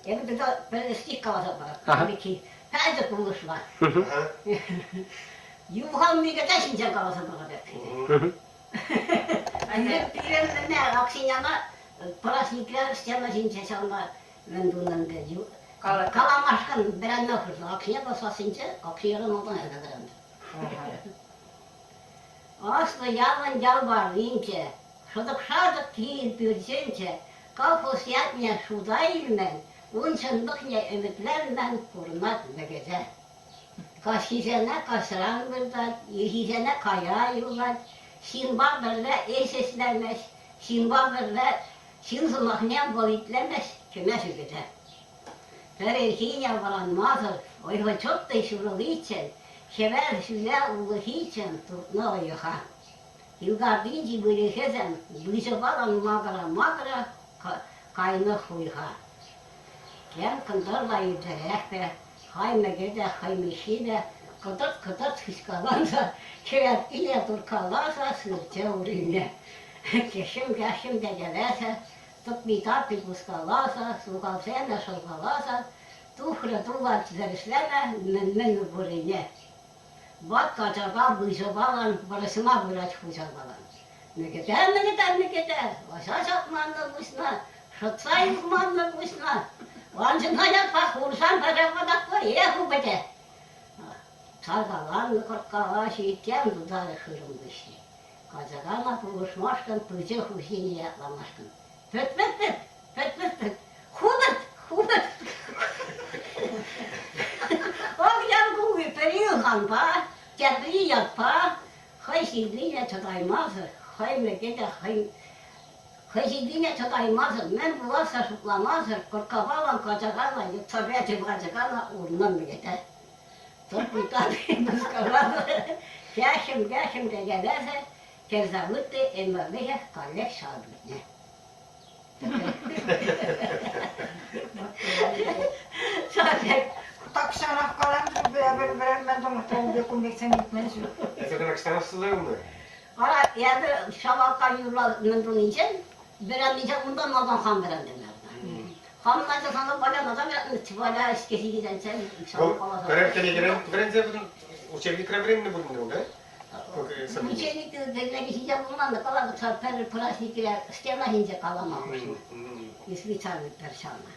Эпӗ тата пӗр стих каласа паратӑп. Пӗчӗк пулӑшма. Юхан микӗте ҫинчен каласа паратӑп. Пирӗн мӗне Аксиняна праҫникре стена ҫинче ҫавна мӗн тунӑ ӗнтӗ. Каламашкӑн вӗренме хушнӑ. Аксине пӑсассинче Аксияран малтан эпӗ вӗрентӗм. Аслӑ ялӑн ял варринче Шӑтӑк-шатӑк кил пӳрчӗнче колхоз ятне шута илмен, ун чӑнлӑхне ӗмӗтленмен пурӑнать мӗкӗте. Каҫхисене каҫран выртать, ирхисене кая юлать, ҫынпа пӗрле ӗҫ ӗҫлемест, ҫынпа пӗрле ҫын сӑмахне вӑл итлемест, кӗмест ӳкӗте. Пӗр ирхине вӑранмасӑр ыйхӑ чӑтти ҫурӑличчен, хӗвел ҫӳле улӑхиччен туртнӑ ыйӑха. Килкартинчи выльӑхӗсем выҫӑпалан макӑра-макӑра кайнӑ хуйха. Тем кӑнтӑрла иртерехпе, хай мӗкӗте хӑй миххипе кӑтӑрт-кӑтӑрт хыҫкаланса, кӗрепкине турткаласа сырчӗ урине. Кӗҫӗм-каҫӑм текелесе, тӑппи-таппи пускаласа, сухалсене шӑлкаласа, тухрӗ тула тӗрӗслеме мӗн-мӗн пуррине. Ват качака выҫӑпалан вӑрҫма пырать хуҫапалан. Мӗкӗте, мӗкӗте, мӗкӗте, ӑҫа ҫапманнӑ пуҫна, шӑтса юхманнӑ пуҫна. Ванчӑна ятпа хурсан пӗрре патакпа эх упӑте. Саркаланнӑ кӑркка ҫитсен тутарӗ хырӑм выҫси. Качакана пулӑшмашкӑн пычӗ хуҫине ятламашкӑн. Пӗт-пӗт-пӗт, Пӗт-пӗт-пӗт. Хупӑт, хупӑт. Ак Янкули пӗри ылханпа, тепри ятпа хӑй ҫиллине чӑтаймасӑр, хӑй мӗке хӑй хӑй ҫиллине чӑтаймасӑр, мӗн пуласса шутламасӑр кӑрккапалан качакана йӑтса печӗ качакана урнӑ мӗкӗте. Тӑрпитапи мускаласӑр, кяхӗм-кяхӗм текелесе кӗрсе выртрӗ ӗмӗрлӗхех каллех ҫав пӳртне. Тахҫанах каланӑ вӗренмен тӑмӑхтан кун пексем илтмен ҫук. Эсӗ кӑнакстанах сылайӑннӑ? Вара эпӗ ҫавалка юрла мӗн тунинчен вӗреннинчен унтан малтан хам вӗрентӗм. Хам нача сана Валя малтан Валя ӗҫке ҫитекенсем Пӗрер кӗнекерен вӗренсе учебникре вӗреннӗ пулин унта? Учебник кӗнеке ҫинче пулман та калатӑп ҫав пӗр праҫникре стена ҫинче калама хушнӑ. Специально пӗр ҫавна.